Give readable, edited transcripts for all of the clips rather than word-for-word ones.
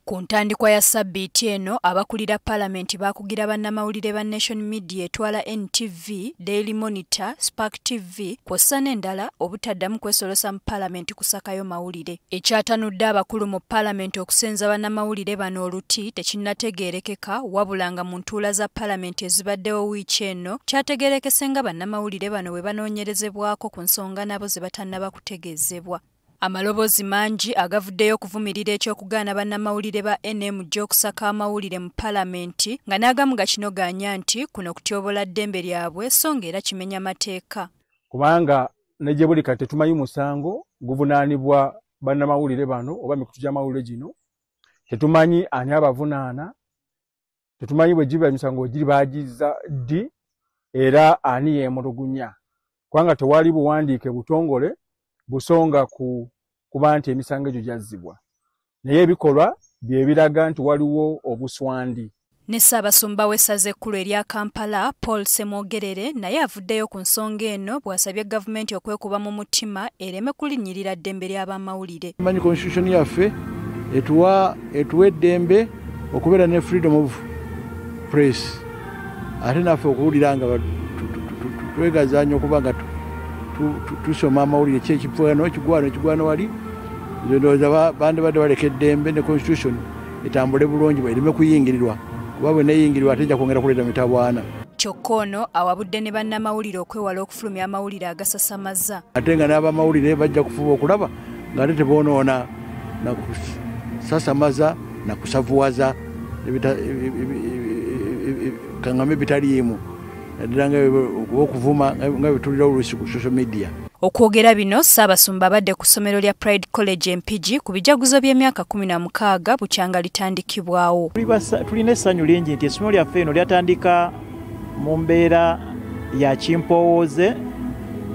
Ku ntandikwa ya ssabbiiti eno, abakulira Paalamenti baakugira bannamawulire ba Nation Media etwala NTV, Daily Monitor, Spark TV kw'ossa n'endala obutaddamu kwesolosa mu Paalamenti kusakayo mawulire. Ekyatanudde abakulu mu Paalamenti okusenza bannamawulire bano oluti tekinnategeerekeka, wabula nga mu ntuula za Paalamenti ezibaddewo wiiki eno kyategeerekese nga bannamawulire bano bwe banoonyerezebwako ku nsonga nabo ze batannaba kutegeezebwa. Amaloboozi mangi agavuddeyo okuvumirira ekyokugaana bannamawulire ba NMG okusaka amawulire mu Paalamenti, nga n'agamu gakinogaanya nti kuno kutyobola ddembe lyabwe so ng'era kimenya mateeka. Kubanga ne gye buli kati tetumanyi musango guvunaanibwa bannamawulire bano oba mikutu gy'amawulire gino, tetumanyi ani abavunaana, tetumanyi bwe giba emisango giri baagizza ddi era ani yeemulugunya, kubanga tewali buwandiike butongole busonga ku kuba nti emisango egyo gyazzibwa, naye ebikolwa bye biraga nti waliwo obuswandi. Ne Ssaabasumba w'essaza ekkulu erya Kampala, Paul Ssemwogerere, naye avuddeyo ku nsonga eno bw'asabye gavumenti okwekuba mu mutima ereme kulinnyirira ddembe ly'abamawulire. Manyi constitution yaffe etuwa eddembe okubeera ne freedom of press, ate naffe okuwulira nga twegazaanya okuba nga tusoma amawulire ki ekipwano ekigwano ekigwano wali. Nze ndowooza bandibadde baleka eddembe ne constitution etambule bulungi ereme kuyingirirwa, kuba bwe neeyingirirwa ate ejja kwongera kuleeta mitawaana. Kyokka ono awabudde ne bannamawulire okwewala okufulumya amawulire agasasamaza. Ate nga n'abamawulire bajja kufuba okulaba ng'ate teboonoona na kusasamaza na kusavuwaza kaŋŋame bitaliimu, naddala nga okuvuma nga bwe tulira oluusi ku social media. Okwogera bino, Ssaabasumba abadde ku ssomero lya Pride College e Mpigi ku bijaguzo by'emyaka 16 bukyanga litandikibwawo. Tulina essanyu lingi nti essomero lyaffe eno lyatandika mu mbeera ya kimpowooze.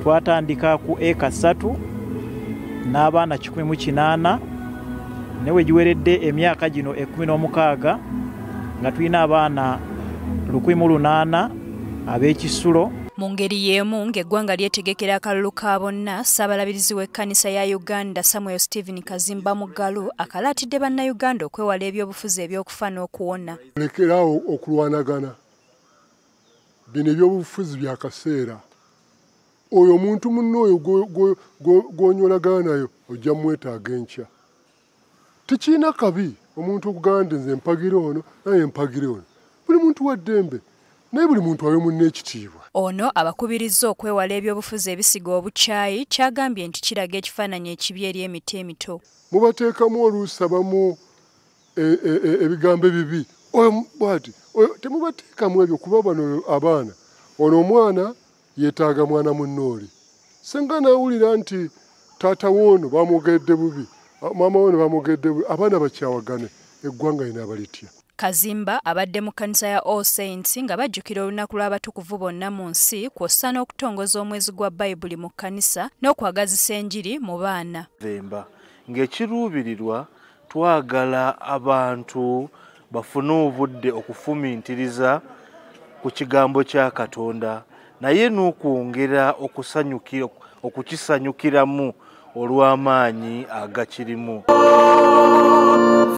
Twatandika ku eka 3 n'abaana 108, naye we giweredde emyaka gino 16 nga tulina abaana 1800 ab'ekisulo. Mu ngeri y'emu ng'eggwanga lyetegekera akalulu ka bonna, Ssaabalabirizi w'ekkanisa ya Uganda Samuel Stephen Kazimba Mugalu akalaatidde bannayuganda okwewala ebyobufuzi ebyokufa n'okuwona. Lekeraawo okulwanagana, bino ebyobufuzi bya kaseera. Oyo omuntu munno oyo gw'onywolagana nayo ojja mwetaaga enkya. Tekirina kabi omuntu okugamba nti nze mpagira ono naye mpagira ono. Buli muntu wa ddembe, naye buli muntu awe munne ekitiibwa. Ono abakubirizza okwewala ebyobufuzi ebisiga obukyayi, kyagambye nti kiraga ekifaananyi ekibi eri emiti emito. Mubateekamu oluusi abamu ebigambo ebibi, oyo bw'ati, oyo temubateekamu ebyo, kuba bano abaana, ono omwana yeetaaga mwana munne oli. Singa naawulira nti taata w'ono bamwogedde bubi, maama w'ono bamwogedde bubi, abaana bakyawagane, eggwanga lina balitya. Kazimba abadde mu kkanisa ya All Saints nga bajjukira olunaku lw'abatukuvu bonna mu nsi, kw'ossa n'okutongoza omwezi gwa Bayibuli mu kkanisa n'okwagazisa enjiri mu baana. Ng'ekiruubirirwa twagala abantu bafune obudde okufumiitiriza ku kigambo kya Katonda, naye n'okwongera okukisanyukiramu olw'amaanyi agakirimu.